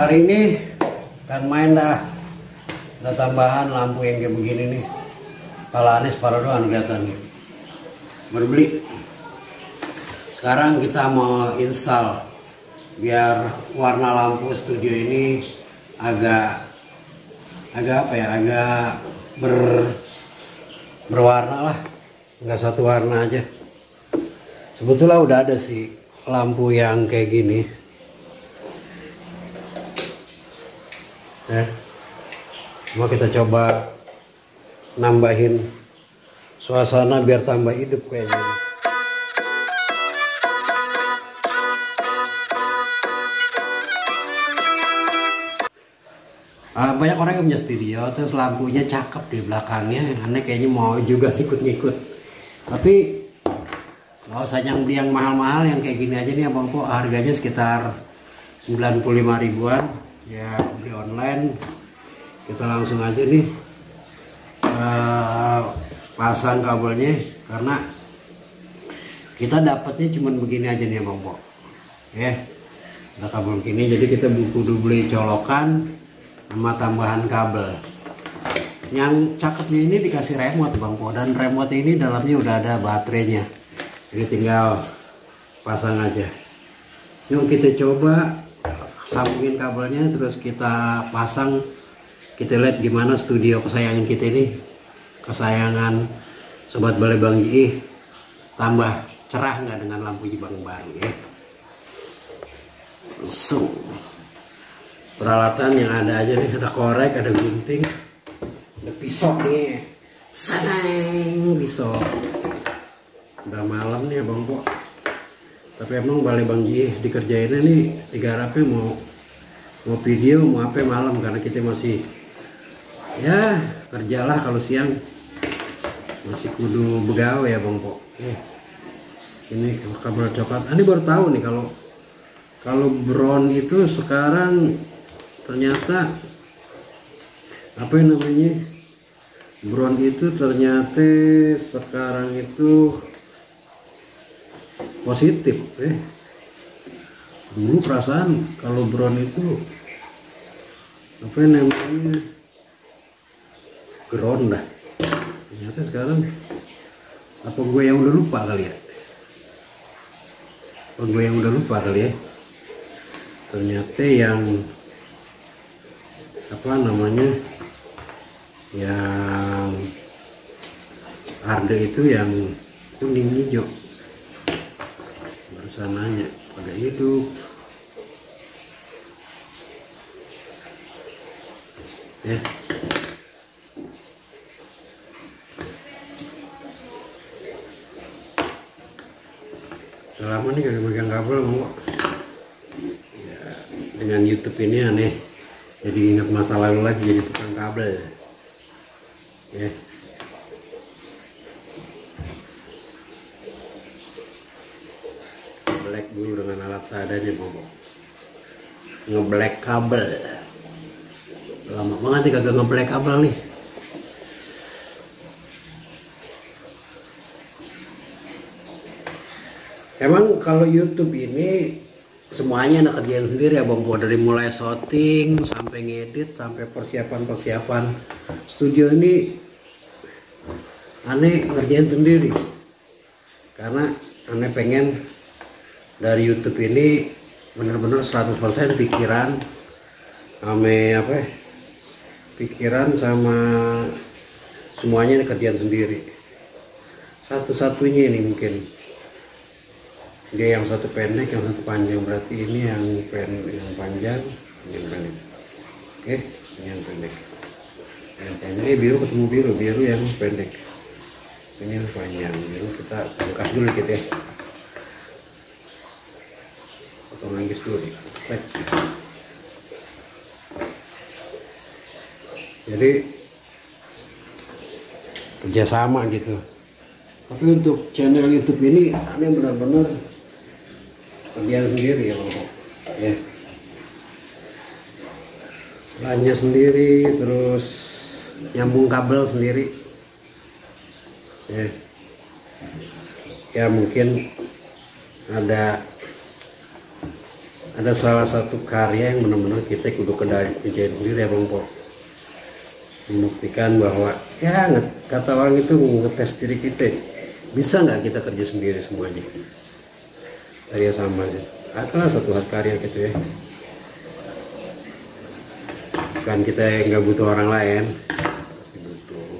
Hari ini kan main dah. Ada tambahan lampu yang kayak begini nih. Kepala Anies Paradoan kelihatan nih. Berbeli. Sekarang kita mau install biar warna lampu studio ini agak apa ya, agak berwarna lah, nggak satu warna aja. Sebetulnya udah ada sih lampu yang kayak gini ya, mau kita coba nambahin suasana biar tambah hidup kayaknya. Banyak orang yang punya studio terus lampunya cakep di belakangnya, aneh kayaknya mau juga ikut-ikut. Tapi nggak usah yang beli yang mahal-mahal, yang kayak gini aja nih abang po, harganya sekitar 95 ribuan ya, beli online. Kita langsung aja nih pasang kabelnya, karena kita dapatnya cuman begini aja nih abang po ya, ada kabel gini, jadi kita kudu beli colokan sama tambahan kabel. Yang cakepnya ini dikasih remote bang po, dan remote ini dalamnya udah ada baterainya, jadi tinggal pasang aja. Yuk kita coba sambungin kabelnya, terus kita pasang, kita lihat gimana studio kesayangan kita ini, kesayangan sobat balai Bang Ji, tambah cerah nggak dengan lampu Jibang baru ya. Langsung peralatan yang ada aja nih, ada korek, ada gunting, ada pisau nih, saseng pisau. Udah malam nih abang po, tapi emang balai Bang Ji dikerjainnya nih, digarapnya mau video mau apa malam, karena kita masih ya kerjalah, kalau siang masih kudu begawe ya bang po. Ini kabel coklat, ini baru tahu nih kalau brown itu sekarang ternyata apa yang namanya, brown itu ternyata sekarang itu positif. Dulu perasaan kalau brown itu apa yang namanya, ground dah. Ternyata sekarang apa gue yang udah lupa kali ya, ternyata yang apa namanya, yang arde itu yang kuning hijau. Barusan nanya pada hidup ya. Lama nih kagak megang kabel mau ya, dengan YouTube ini aneh jadi ingat masa lalu lagi, jadi tukang kabel ya. Black dulu dengan alat seadanya mau ngeblack kabel. Lama banget nih kagak ngeblack kabel nih. Emang kalau YouTube ini semuanya anak kerjaan sendiri ya bang po, dari mulai shooting sampai ngedit sampai persiapan studio ini aneh ngerjain sendiri, karena aneh pengen dari YouTube ini bener-bener 100% pikiran sama semuanya kerjaan sendiri. Satu-satunya ini mungkin dia yang satu pendek, yang satu panjang, berarti ini yang panjang, yang pendek. Oke, ini yang pendek. Yang panjang biru ketemu biru yang pendek. Ini yang panjang, biru kita angkat dulu gitu ya. Potong anggis dulu nih. Jadi kerjasama gitu. Tapi untuk channel YouTube ini aneh benar-benar kerjaan sendiri ya bang ya, belanja sendiri, terus nyambung kabel sendiri ya mungkin ada ada salah satu karya yang benar-benar kita kudu kerjain sendiri ya Bang Po, membuktikan bahwa ya kata orang itu ngetes diri kita, bisa nggak kita kerja sendiri semuanya. Karya sama sih, adalah satu hal karya gitu ya, kan kita nggak butuh orang lain, pasti butuh.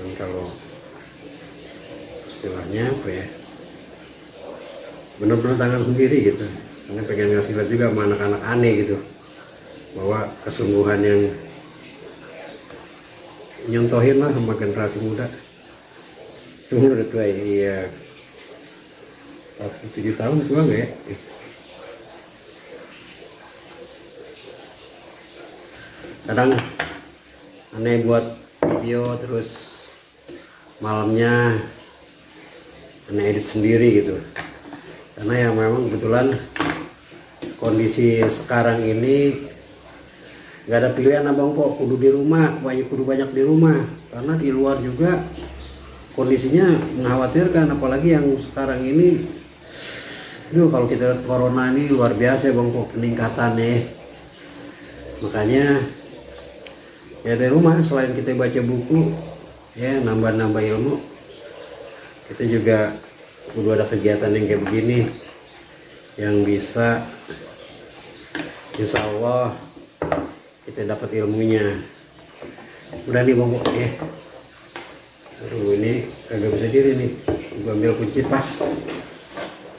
Dan kalau istilahnya apa ya, benar-benar tangan sendiri gitu. Ini pengen ngasih lihat juga sama anak-anak aneh gitu, bahwa kesungguhan yang nyontohin lah sama generasi muda. Cuma udah tua ya, 47 tahun tua nggak ya? Kadang aneh buat video terus malamnya aneh edit sendiri gitu, karena ya memang kebetulan kondisi sekarang ini nggak ada pilihan Abang Po, kudu di rumah, kudu banyak di rumah, karena di luar juga kondisinya mengkhawatirkan, apalagi yang sekarang ini. Kalau kita lihat corona ini luar biasa Bang Po peningkatannya, makanya ya dari rumah selain kita baca buku ya nambah-nambah ilmu, kita juga kudu ada kegiatan yang kayak begini yang bisa insya Allah kita dapat ilmunya. Udah nih Bang Po ya. Aduh, ini kagak bisa diri nih, gua ambil kunci pas.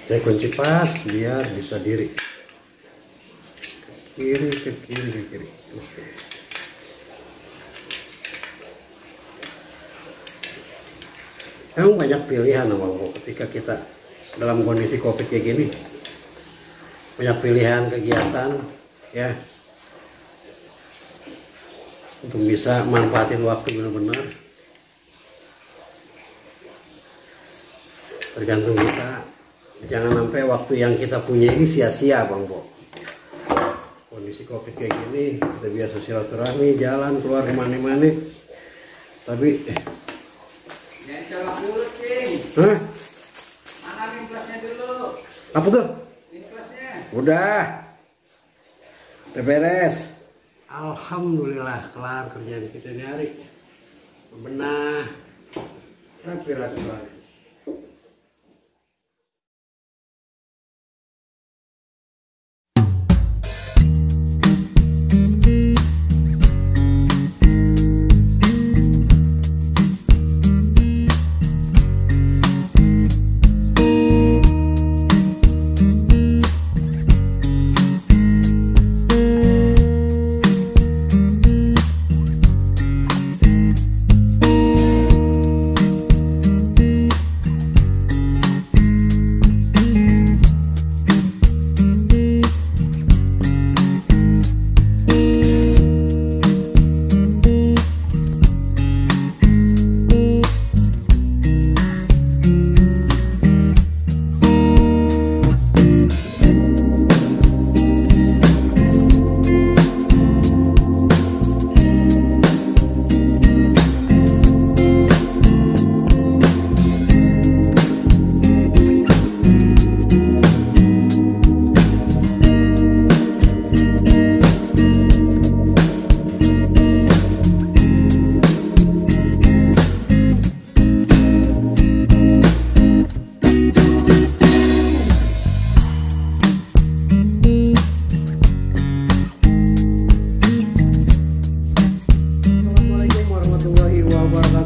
Saya kunci pas biar bisa diri. Ke kiri. Oke. Emang banyak pilihan Bang Po ketika kita dalam kondisi COVID kayak gini. Banyak pilihan kegiatan ya, untuk bisa manfaatin waktu benar-benar. Tergantung kita, jangan sampai waktu yang kita punya ini sia-sia Bang Po. Kondisi COVID kayak gini, kita biasa silaturahmi, jalan, keluar kemana-mana, tapi hah? Mana linklasnya dulu? Apa tuh? Linklasnya. Udah beres. Alhamdulillah kelar kerjaan kita ini hari. Bebenah rapi-rapi banget. Assalamualaikum warahmatullahi wabarakatuh.